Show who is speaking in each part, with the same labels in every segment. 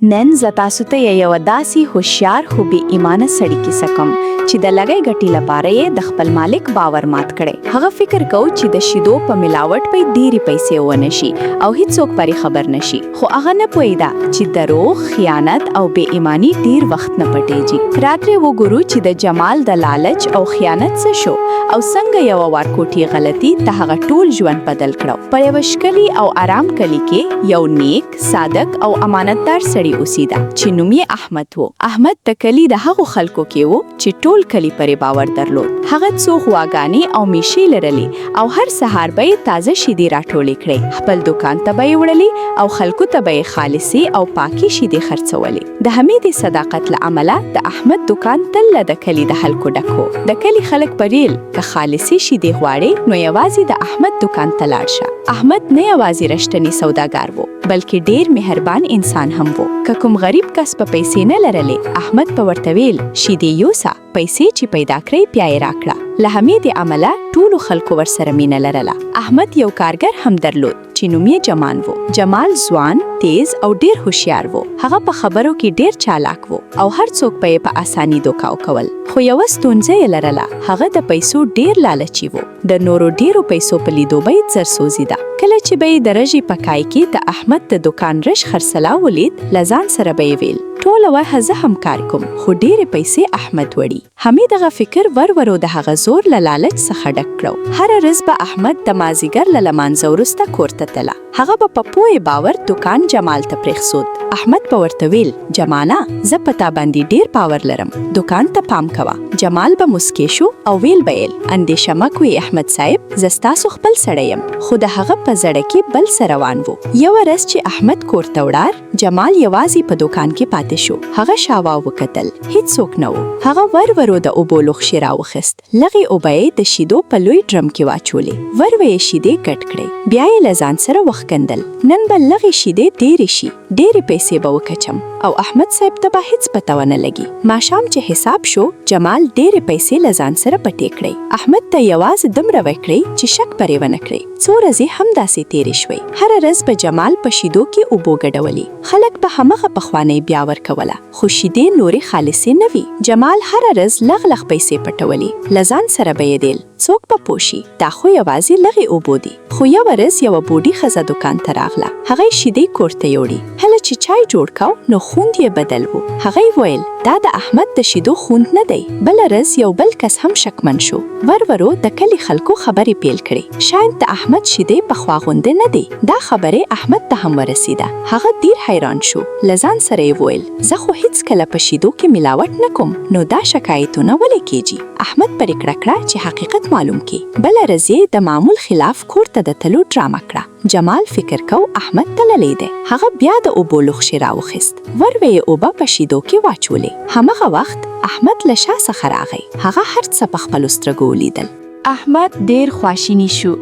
Speaker 1: نن زه تاسو ته یوه داسې هوښیار خو بې ایمانه سړي کیسه کوم چې د لږې ګټې لپاره یې د خپل مالک باور مات کړی. هغه فکر کو چې د شیدو په ملاوټ به ډېرې پیسې ونه شي او هیڅوک پرې خبر نه شي، خو هغه نه پوهېده چې دروغ، خیانت او بې ایماني ډېر وخت نه پټېږي. راترې وګورو چې د جمال د لالچ او خیانت څه شو او څنګه یوه وارکوټي غلطي د هغه ټول ژوند بدل کړو. په یوه ښکلي او ارام کلي کې یو نیک، صادق او امانتدار سړی اوسیده چې نوم یې احمد و. احمد د کلي د هغو خلکو کې و چې ټول کلي پرې باور درلود. هغه څو غواګانې او میشې لرلې او هر سهار به یې تازه شیدې راټولې کړې، خپل دوکان ته به یې وړلې او خلکو ته به یې خالصې او پاکې شیدې خرڅولې. د همدې صداقت له امله د احمد دوکان تل له د کلي د خلکو ډک و. د کلي خلک به ویل، که خالصې شیدې غواړې نو یوازې د احمد دوکان ته لاړ شه. احمد نه یوازې رښتنی سوداګر و، بلکې ډېر مهربان انسان هم و. که کوم غریب کس په پیسې نه لرلې، احمد به ورته ویل، شیدې یوسه، پیسې چې پیدا کړې بیا یې راکړه. له همدې امله ټولو خلکو ورسره مینه لرله. احمد یو کارګر هم درلود چې نوم یې جمال و. جمال ځوان، تیز او ډېر هوښیار و. هغه په خبرو کې ډېر چالاک و او هر څوک به یې په اساني دوکاو کول. خو یوه ستونزه یې لرله، هغه د پیسو ډېر لالچي و. د نورو ډېرو پیسو په لیدو به یې زر سوزیده. کله چې به یې د رژې په کای کې د احمد د دوکان رش خرڅلاو ولید، له ځان سره به یې ویل، ټوله ورځ زه هم کار کوم، خو ډېرې پیسې احمد وړي. همدغه فکر ورورو د هغه زور له لالچ څخه ډک کړو. هره ورځ به احمد د مازیګر له لمانځه وروسته کور ته تله. هغه به په پوه باور دوکان جمال ته پرېښود. احمد به ورته ویل، جماله، زه په تا باندې ډېر باور لرم، دوکان ته پام کوه. جمال به موسکی شو او ویل به یې، اندېشه مه کوئ احمد صاحب، زه ستاسو خپل سړی یم. خو د هغه په زړه کې بل څه روان وو. یوه ورځ چې احمد کور ته وړار، جمال یوازې په دوکان کې پاتې شو. هغه شاوا وکتل، هیڅوک نه و. هغه ورورو د اوبو لوښی راوخیست، لږې اوبه یې د شیدو په لوی ډرم کې واچولې، ورو یې شیدې ګډ کړې، بیا یې له ځان سره وخکندل، نن به لږې شیدې ډېرې شي، ډېرې پیسې به وکچم او احمد صاحب ته به هیڅ پته ونه لګي. ماښام چې حساب شو، جمال ډېرې پیسې له ځان سره پټې کړې. احمد ته یوازې دومره وکړې چې شک پرې ونه کړي. څو ورځې همداسې تېرې شوې. هره ورځ به جمال په شیدو کې اوبو ګډولې. خلک به همغه پخوانۍ بیا ورکوله، خو شیدې نورې خالصې نه وي. جمال هره ورځ لږ لږ پیسې پټولې. له ځان سره به یې دیل، څوک به پوه شي، دا خو یوازې لږې اوبو دي. خو یوه ورځ یوه بوډۍ ښځه دوکان ته راغله. هغې شیدې کور ته یوړې. هله چې چای جوړ کاو نو خوند یې بدل و. هغې ویل، دا د احمد د شیدو خوند نه دی. بله ورځ یو بل کس هم شکمن شو. ورورو د کلي خلکو خبرې پیل کړې، شاید د احمد شیدې پخوا غوندې نه دي. دا خبرې احمد ته هم ورسیده. هغه ډیر حیران شو. له ځان سره یې وویل، زه خو هیڅکله په شیدو کې ملاوټ نه کوم، نو دا شکایتونه ولې کیږي؟ احمد پرېکړه کړه چې حقیقت معلوم کړي. بله ورځ یې د معمول خلاف کور ته د تلو ډرامه کړه. جمال فکر کو احمد تللی دی. هغه بیا د اوبو لوښی راوخیست، ورو یې اوبه په شیدو کې واچولې. همغه وخت احمد له شا څخه راغی. هغه هر څه په خپلو سترګو ولیدل.
Speaker 2: احمد ډېر خواشینی شو.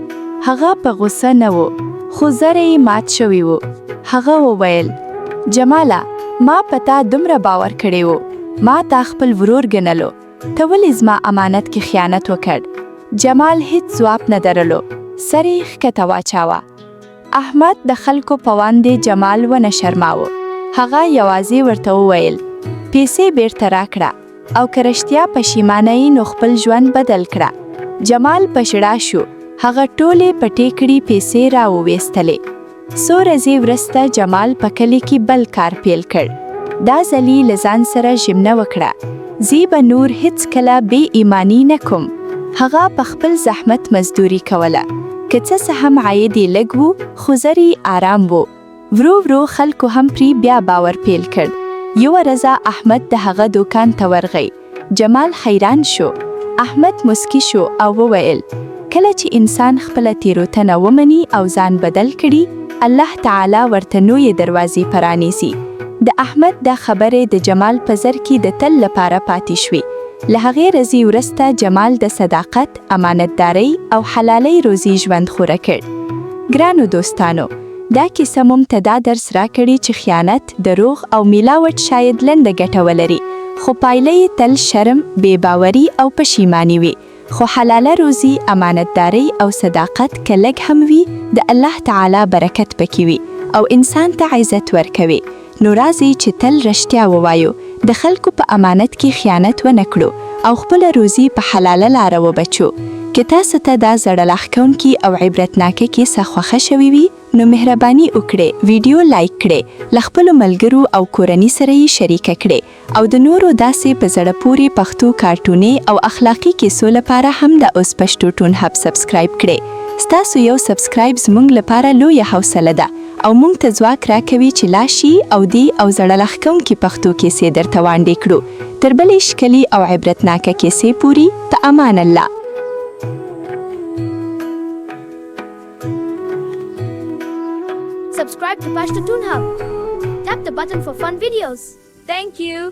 Speaker 2: هغه په غوسه نه و، خو زره یې مات شوی و. هغه وویل، جماله، ما په تا دومره باور کړی و، ما تا خپل ورور ګڼلو، ته ولې زما امانت کې خیانت وکړ؟ جمال هیڅ ځواب نه درلو، سر یې ښکته واچاوه. احمد د خلکو په واندې جمال ونه شرماوه. هغه یوازې ورته وویل، پیسې بیرته راکړه او که رښتیا پښیمانه یې نو خپل ژوند بدل کړه. جمال په ژړا شو. هغه ټولې پټې کړي پیسې راوویستلې. څو ورځې وروسته جمال په کلي کې بل کار پیل کړ. دا ځل یې له ځان سره ژمنه وکړه، زه به نور هیڅکله بې ایماني نه کوم. هغه په خپل زحمت مزدوري کوله. که څه هم عاید یې لږ و، خو زر یې آرام و. ورو ورو خلکو هم پرې بیا باور پیل کړ. یوه ورځ احمد د هغه دوکان ته ورغی. جمال حیران شو. احمد موسکی شو او وویل، کله چې انسان خپله تېروتنه ومني او ځان بدل کړي، الله تعالی ورته نوې دروازې پرانیزي. د احمد دا خبرې د جمال په زر کې د تل لپاره پاتې شوې. له هغې ورځې وروسته جمال د صداقت، امانتدارۍ او حلالۍ روزي ژوند خوره کړ. ګرانو دوستانو، دا کیسه موږ ته دا درس راکړي چې خیانت، دروغ او ملاوټ شاید لنډه ګټه ولري، خو پایله یې تل شرم، بې باوري او پښیماني وي. خو حلاله روزي، امانتداري او صداقت که لږ هم وي، د الله تعالی برکت پکې وي او انسان ته عزت ورکوي. نو راځئ چې تل رښتیا ووایو، د خلکو په امانت کې خیانت ونه کړو او خپله روزي په حلاله لاره وبچو. که تاسو ته دا زړه لاښکونکي او عبرتناکه کیسه خوښه شوې وي، نو مهرباني وکړئ ویډیو لایک کړئ، له خپلو ملګرو او کورنۍ سره یې شریکه کړئ او د نورو داسې په زړه پورې پښتو کارټوني او اخلاقي کیسو لپاره همدا اوس پښتو ټون هب سبسکرایب کړئ. ستاسو یو سبسکرایب زموږ لپاره لویه حوصله ده او موږ ته ځواک راکوي چې لا ښې او دې او زړه لاښکونکې پښتو کیسې درته وړاندې کړو. تر بلې ښکلې او عبرتناکه کیسې پورې، په امان الله.
Speaker 3: Subscribe to Pashto Toon Hub. Tap the button for fun videos. Thank you.